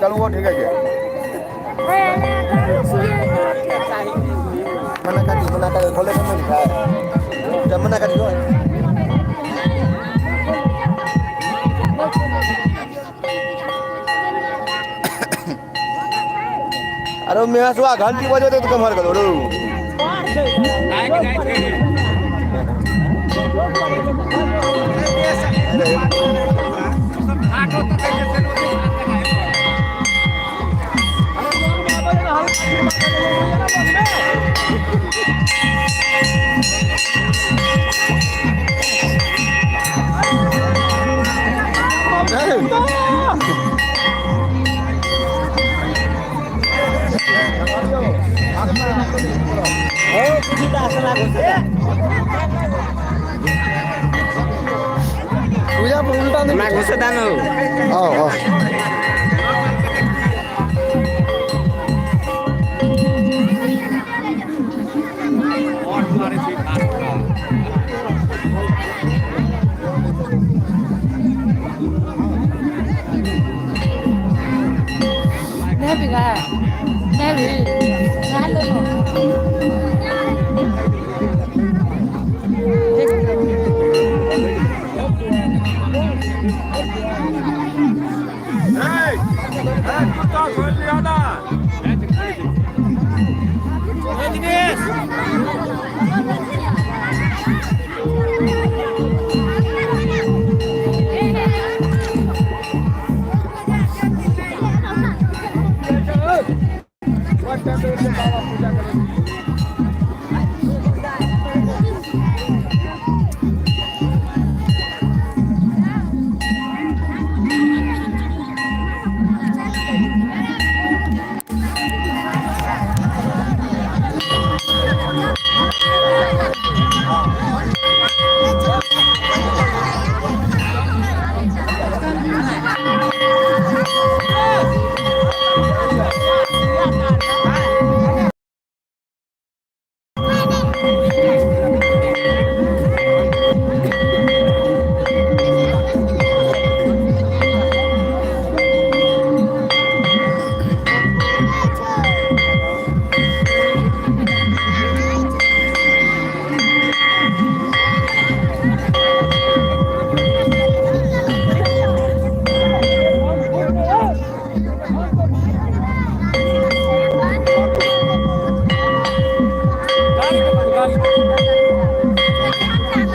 चलू ओ ठीक है मना काटी मना काटी खोले के नहीं है जब मना काटी हो। अरे मेहसुआ घंटी बजे तो कमर करो रो। ना घुसे दानो। आओ आओ नहीं भी गया नहीं भी नहा लो।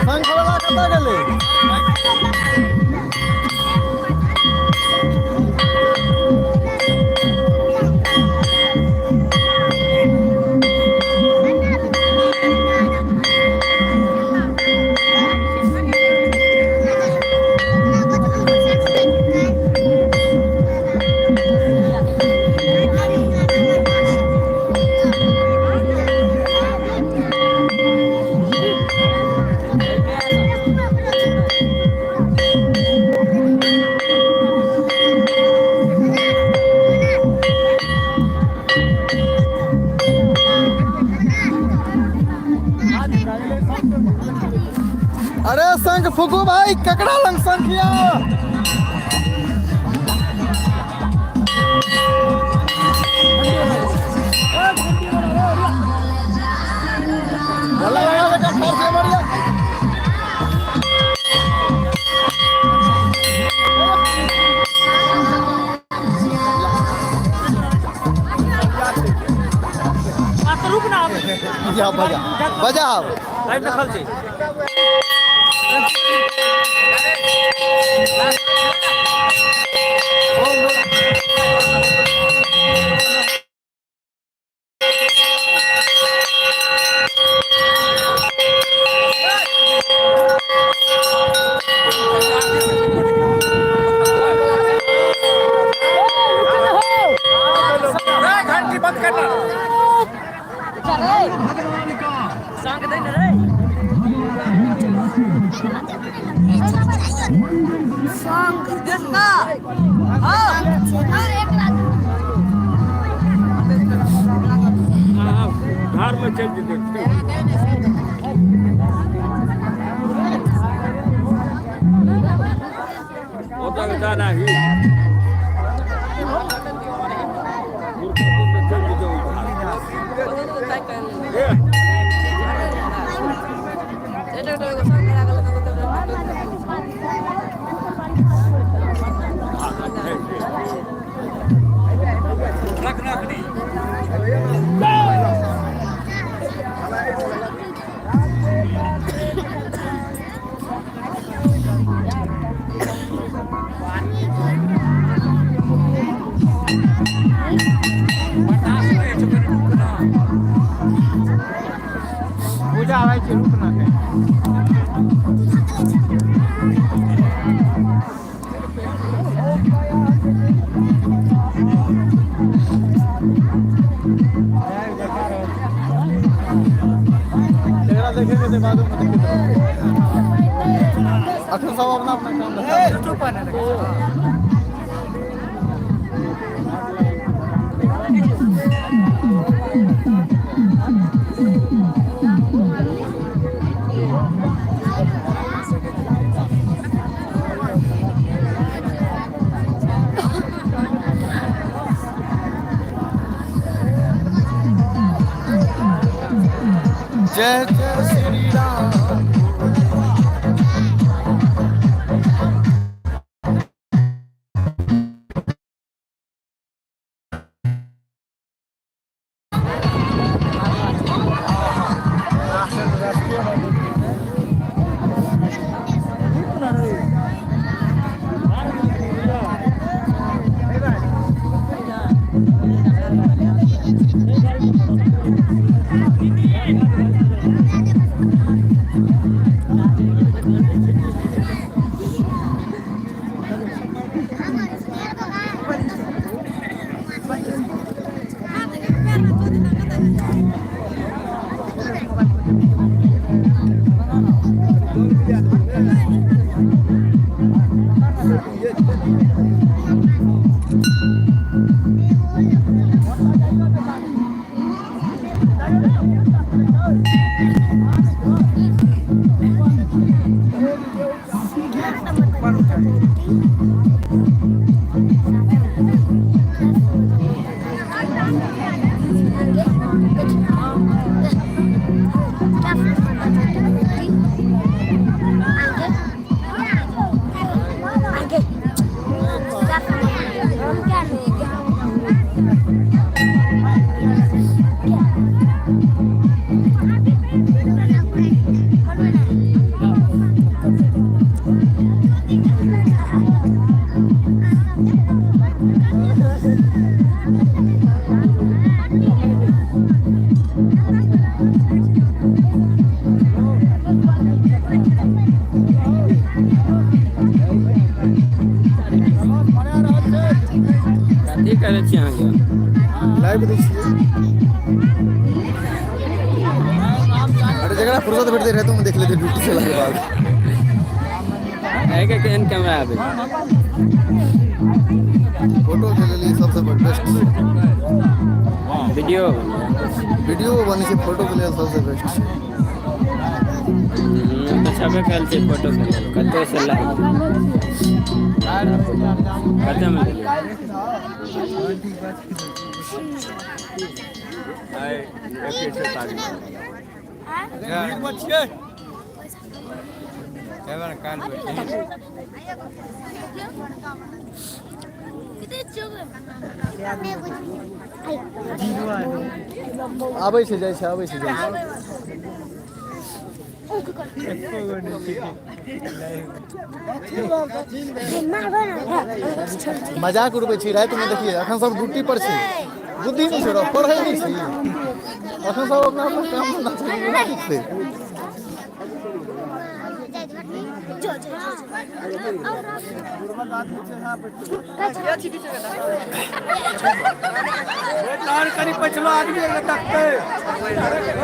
शंख वाला कतऽ गेलै? अरे शंख फूकू भाई, ककरा लंग शंख या? गला लगा बेटा, ठार से बढ़िया। जा बजा बजा। घंटी बंद करना। घर में चल जेतै। ओतऽ जाना ही। पूजा आबै छै, रुक ना। जकरा देखेके ते बादो में देखैत रहब। अखन सब अपना अपना काम देखा। जय जय श्री राम। कथी करै छी अहाँ? लाइव दै छियै। अरे, जकरा फुर्सत भेटतै रातिमे देख लेतै ड्यूटी से के बाद। एहिके केहन कैमरा आबै? फोटो के लेल ई सबसँ बेस्ट। वीडियो? वीडियो बनै छै, फोटो के लेल सबसँ बेस्ट छै। तऽ छेबे कयल छै फोटो के लेल। कतौ से लाइव कतेमे लेलियै? आबै छै, जाइ छै, आबै छै, जाइ छै। मजाक उड़बै छी रातिमे। देखिए, अखन सब ड्यूटी पर छै। बुद्धि नहि छै, पढ़ै नहि छै। अखन सब अपना अपना काम धंधा छै, ठीक छै। कनि पछलो आदमी तकतै।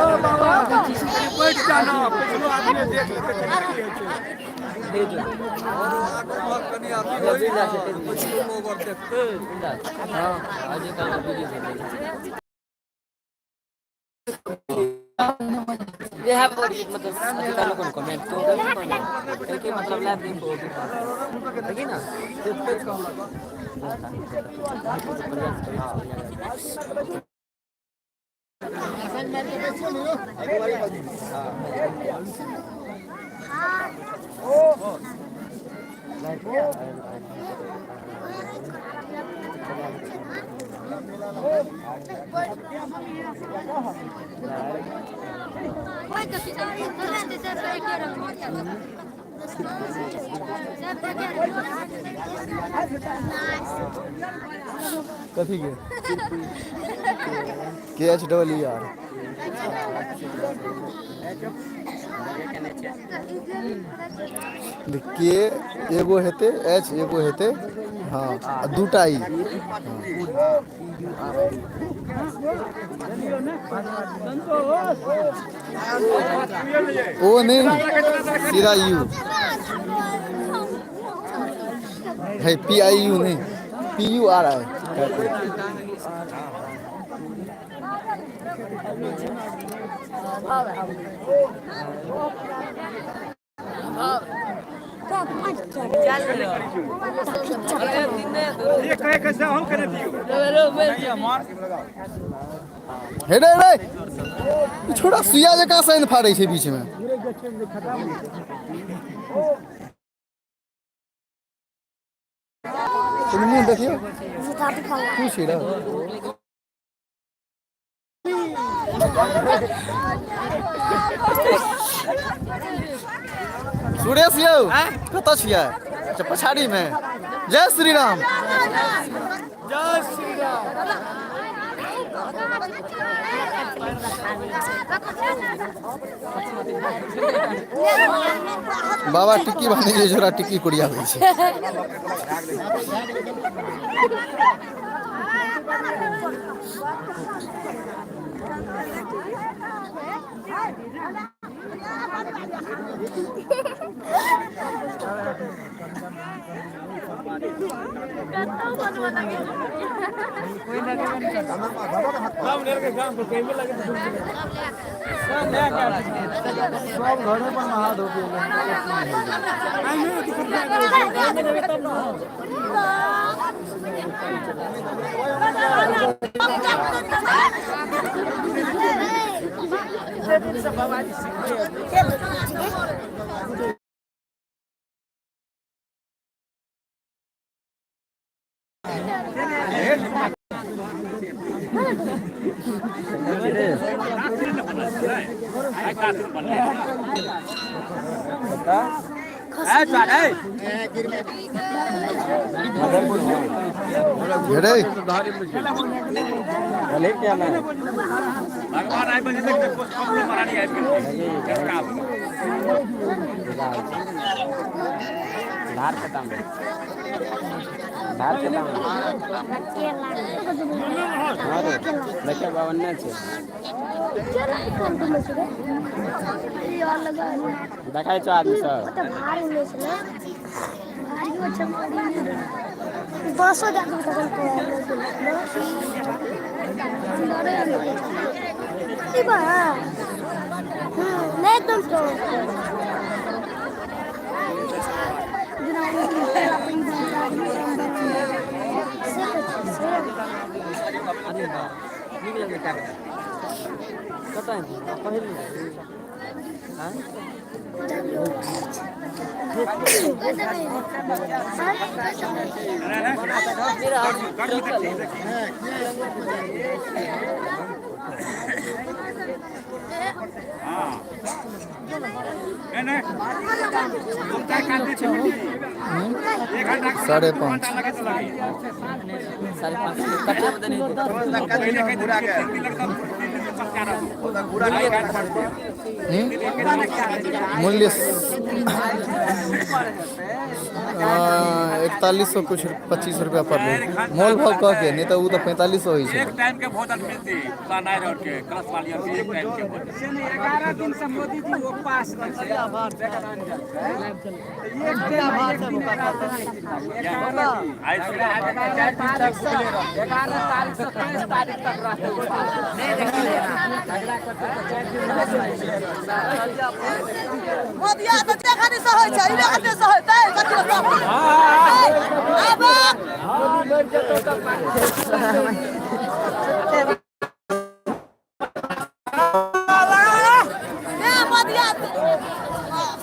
ओ बाबा, कनि बैठ जाना, पछलो आदमी देख लेतै कनि की होइ छै। कनि देखतै। ये है मतलब अधिकार लोगों को कमेंट तो कि मतलब लाइव देखो, देखी ना। कथी के? के एच डबल ई आर। के एगो हेतै, एच एगो हेतै, हँ, आ दूटा ई। ओ नहि, सीधा यू है, पी I you नहीं, पी यू आर आई। हे रे रे, ई छोड़ा सुइया जकाँ साइन फाड़ै छै बीच में। तुम मुँह देखियौ, तू छी रे। सुरेश यौ, कतऽ छियै? अच्छा, पछाड़ीमे। जय श्री राम। जय श्री राम। बाबा टिक्की बान्है छै, छोरा टिक्की कोरियाबै छै। सब घरे पर नहा धो के। रे देखै छौ आदमी सब। 5:30। मूल्य 4100 कुछ 25 रुपया पड़लै मोल भाव कह के, नहीं तो वो तो 4500 होइ छै। एक टाइम के भोजन मिलती सनाई रोड के क्लास वाली एक टाइम के भोजन। 11 दिन से मोदी जी वो पास 11 तारीख से 23 तारीख तक रहते। मोदिया तऽ जखन सहै छै, ई जखन सहतै कथी लए सहतै? आब ए मोदिया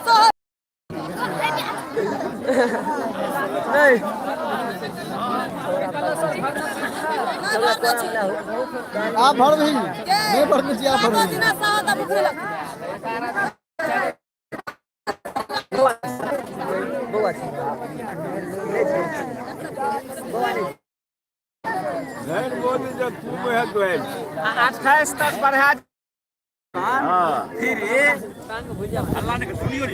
सहै। आप भर दही नहीं भरने छी, आप भर दही। 28 तक बढ़ा। फिर अल्लाह ने सुनियो रे।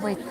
बैठ।